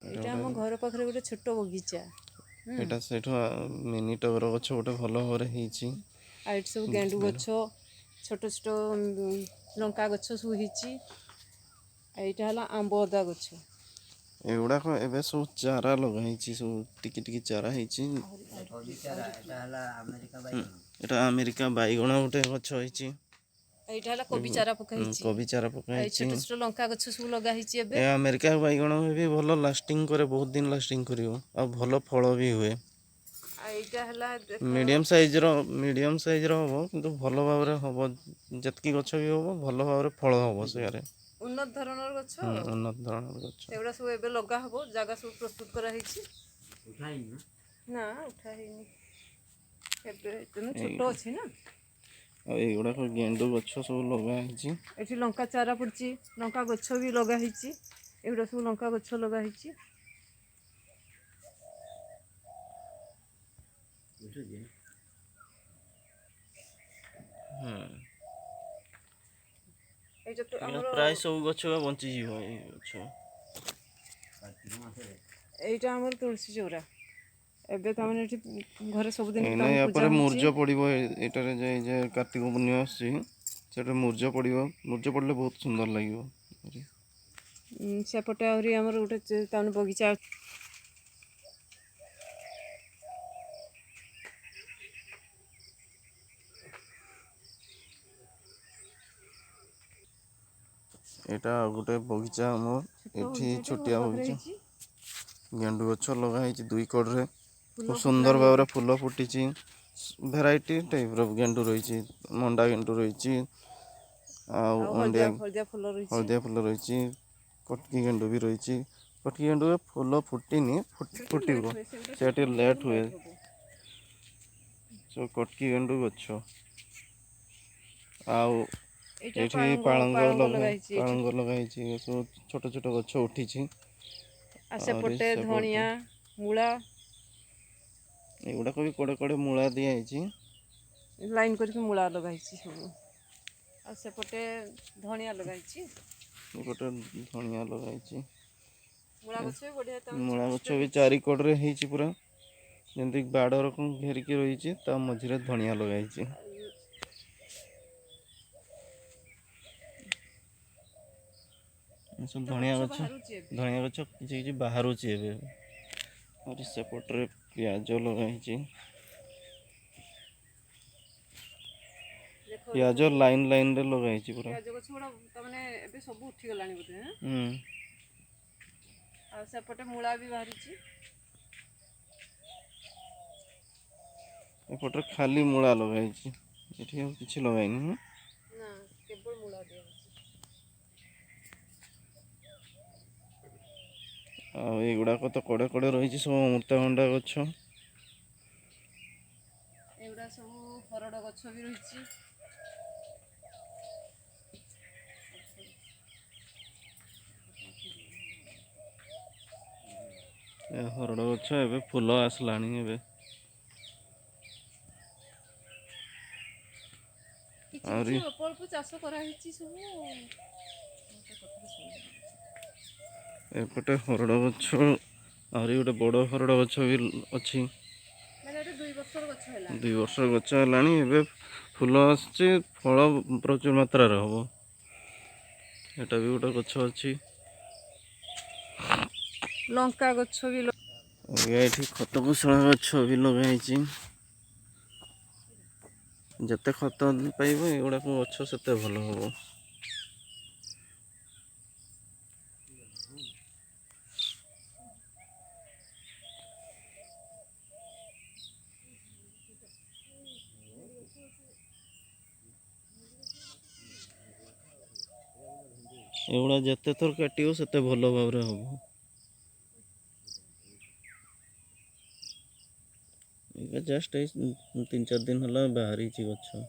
ଏଇଟା ଏଇଟା ଗୋଟେ ଆମ ଘର ପାଖରେ ଗୋଟେ ଛୋଟ ବଗିଚା। ହୁଁ। ଏଇଟା ସେଇଠୁ ମିନି ଟଗର ଗଛ ଗୋଟେ ଭଲ ଭାବରେ ହେଇଛି। ଆଉ ଏଠି ସବୁ ଗେଣ୍ଡୁ ଗଛ, ଛୋଟ ଛୋଟ ଲଙ୍କା ଗଛ ସବୁ ହେଇଛି। ଆଉ ଏଇଟା ହେଲା ଆମ୍ବ ଅଦା ଗଛ। ଏଗୁଡ଼ାକ ଏବେ ସବୁ ଚାରା ଲଗା ହେଇଛି, ସବୁ ଟିକେ ଟିକେ ଚାରା ହେଇଛି। ଆହୁରି ଏଟା ଆହୁରି କୋବି ଚାରା, ଆହୁରି ଏଟା ହେଲା ଆମେରିକା ବାଇଗଣ। ଏଟା ଆମେରିକା ବାଇଗଣ ଗୋଟେ ଗଛ ହେଇଛି। ଏଇଟା ହେଲା କୋବି ଚାରା ପକା ହେଇଛି। କୋବି ଚାରା ପକା ଆଉ ଏଇ ହେଇଛି। ଛୋଟ ଛୋଟ ଲଙ୍କା ଗଛ ସବୁ ଲଗା ହେଇଛି ଏବେ। ଏ ଆମେରିକା ବାଇଗଣ ବି ଭଲ ଲାଷ୍ଟିଂ କରେ, ବହୁତ ଦିନ ଲାଷ୍ଟିଂ କରିବ ଆଉ ଭଲ ଫଳ ବି ହୁଏ। ଆଉ ଏଇଟା ହେଲା ଦେଖ, ମିଡ଼ିୟମ୍ ସାଇଜ୍ର, ମିଡ଼ିୟମ୍ ସାଇଜ୍ର ହେବ କିନ୍ତୁ ଭଲ ଭାବରେ ହେବ। ଯେତିକି ଗଛ ବି ହେବ ଭଲ ଭାବରେ ଫଳ ହେବ ସେଗାରେ। ଉନ୍ନତ ଧରଣର ଗଛ। ଉନ୍ନତ ଧରଣର ଗଛ। ସେଗୁଡ଼ା ସବୁ ଏବେ ଲଗା ହବ, ଜାଗା ସବୁ ପ୍ରସ୍ତୁତ କରାହେଇଛି। ଉଠା ହେଇନି ନା? ନା, ଉଠା ହେଇନି ଏବେ, ତେଣୁ ଛୋଟ ଅଛି ନା। ଆଉ ଏଇଗୁଡ଼ାକ ଗେଣ୍ଡୁ ଗଛ ସବୁ ଲଗା ହେଇଛି। ଏଠି ଲଙ୍କା ଚାରା ପଡ଼ିଛି, ଲଙ୍କା ଗଛ ବି ଲଗା ହେଇଛି। ଏଗୁଡ଼ା ସବୁ ଲଙ୍କା ଗଛ ଲଗା ହେଇଛି। ଉଠୁଛି। ହୁଁ। ଏଇଟା ତ ଆମର ପ୍ରାୟ ସବୁ ଗଛ ବଞ୍ଚିଯିବ ଏଇ ଗଛ। କାର୍ତ୍ତିକ ମାସରେ। ଏଇଟା ଆମର ତୁଳସୀ ଚଉରା। ଏବେ ତାମାନେ ଏଠି ଘରେ ସବୁଦିନ ଏଇନା ତାମାନେ ୟା ପୂଜା ପରେ ହଉଛି। ମୁର୍ଜ ପଡ଼ିବ। ଏଇଟାରେ ଯେ ଏଇ ଯେ କାର୍ତ୍ତିକ ପୂର୍ଣ୍ଣିମା ଆସୁଛି, ସେଟା ମୁର୍ଜ ପଡ଼ିବ। ମୁର୍ଜ ପଡ଼ିଲେ ବହୁତ ସୁନ୍ଦର ଲାଗିବ। ସେପଟେ ଆହୁରି ଆମର ଗୋଟେ ତାମାନେ ବଗିଚା। ଏଇଟା ଆଉ ଗୋଟେ ବଗିଚା ଆମର ଛୋଟ ଏଠି ବଗିଚାଟେ ଘର ଛୋଟିଆ ପାଖରେ ବଗିଚା। ହେଇଛି। ଗେଣ୍ଡୁ ଗଛ ଲଗା ହେଇଛି ଦୁଇ କଡ଼ରେ। ଫୁଲ ଖୁବ ସୁନ୍ଦର ଫୁଟିଲାଣି ଭାବରେ ଏବେ। ଫୁଲ ଫୁଟିଛି। ଭେରାଇଟି ଟାଇପ୍ର ଗେଣ୍ଡୁ ରହିଛି, ମଣ୍ଡା ଗେଣ୍ଡୁ ରହିଛି ଆଉ ଆଉ ଅଣ୍ଡିଆ ହଳଦିଆ ହଳଦିଆ ଫୁଲ ରହିଛି। ହଳଦିଆ ଫୁଲ ରହିଛି, କଟକି ଗେଣ୍ଡୁ ବି ରହିଛି। କଟକି ଗେଣ୍ଡୁରେ ଫୁଲ ଫୁଟିନି, ସେଟା ଫୁଟିବ। ଲେଟ୍ ହୁଏ, ସେଗୁଡ଼ା ସେଟା ଛୋଟ ଟିକେ ଗଛ ଲେଟ୍ ହୁଏ। ଲେଟ୍ ହବ। ସବୁ କଟକି ଗେଣ୍ଡୁ ଗଛ। ଆଉ ଏଇଟା ଏଇଠି ପାଳଙ୍ଗ ପାଳଙ୍ଗ ପାଳଙ୍ଗ ଲଗା ଲଗା ହେଇଛି ଏଇଠି। ପାଳଙ୍ଗ ଲଗା ହେଇଛି। ସବୁ ଛୋଟ ଛୋଟ ଗଛ ଉଠିଛି। ଆଉ ଆହୁରି ସେପଟେ ସେପଟେ ଧଣିଆ, ମୂଳା। ଏଗୁଡ଼ାକ ବି କଡ଼େ କଡ଼େ ମୂଳା ଦିଆହେଇଛି। ଲାଇନ୍ କରିକି ମୂଳା ଲଗା ହେଇଛି ସବୁ। ଆଉ ସେପଟେ ଧଣିଆ ଲଗା ହେଇଛି। ଏପଟେ ଧଣିଆ ଲଗା ହେଇଛି। ମୂଳା ଗଛ ବି ବଢିଆ ତାମାନେ ମୂଳା ଛୋଟ ଗଛ ଛୋଟ ବି ହେଇଛି। ଚାରି କଡ଼ରେ ହେଇଛି, ପୁରା ଯେମିତି ବାଡ଼ ରକମ ଘେରିକି ରହିଛି, ତା ମଝିରେ ଧଣିଆ ଲଗା ହେଇଛି। ସବୁ ତ ଧଣିଆ ଗଛ ଗଛ ବାହାରୁଛି ଏବେ। ଧଣିଆ ଗଛ କିଛି କିଛି ବାହାରୁଛି ଏବେ। ଆହୁରି ସେପଟରେ ପିଆଜ ଲଗା ହେଇଛି। ଦେଖ, ପିଆଜ ଦେଖ, ଲାଇନ୍ ଲାଇନ୍ରେ ଲଗା ହେଇଛି ପୁରା। ପିଆଜ ଗଛ ଗୁଡ଼ା ତାମାନେ ଏବେ ସବୁ ଉଠିଗଲାଣି ବୋଧେ, ଆଁ? ହୁଁ। ଆଉ ସେପଟେ ମୂଳା ବି ବାହାରିଛି। ଏପଟରେ ଖାଲି ମୂଳା ଲଗା ହେଇଛି, ଏଠି ଆଉ କିଛି ଲଗାଇନି। ନା, କେବଳ ମୂଳା ଦିଆହେଇଛି। ଆଉ ଏଇଗୁଡ଼ାକ ତ କଡ଼େ କଡ଼େ ରହିଛି ସବୁ ଅମୃତଭଣ୍ଡା ଗଛ। ଏଗୁଡ଼ା ସବୁ ହରଡ଼ ଗଛ ବି ରହିଛି। ଏ ହରଡ଼ ଗଛ ଏବେ ଫୁଲ ଆସିଲାଣି ଏବେ। କିଛି ଆହୁରି କିଛି ଅଳ୍ପ ଅଳ୍ପ ଚାଷ କରାହେଇଛି ସବୁ। ଏପଟେ ହରଡ଼ ଗଛ, ଆହୁରି ଗୋଟେ ବଡ଼ ହରଡ଼ ଗଛ ବି ଅଛି। ମାନେ ଏଇଟା 2 ବର୍ଷର ଗଛ ହେଲାଣି। 2 ବର୍ଷର ଗଛ ହେଲାଣି, ଏବେ ଫୁଲ ଆସୁଛି, ଫଳ ପ୍ରଚୁର ମାତ୍ରାରେ ହବ। ଏଟା ବି ଗୋଟେ ଗଛ ଅଛି। ଲଙ୍କା ଗଛ ବି। ଏଠି ଖତ କୁଶଳ ଗଛ ବି ଲଗା ହେଇଛି। ଯେତେ ଖତ ପାଇବ ଏଗୁଡ଼ାକ ଗଛ ସେତେ ଭଲ ହବ। ଏଗୁଡ଼ା ଯେତେ ଥର କାଟିବ ସେତେ ଭଲ ଭାବରେ ହବ। ଏଇଟା ଜଷ୍ଟ ଏଇ 3-4 ଦିନ ହେଲା ବାହାରିଛି ଗଛ।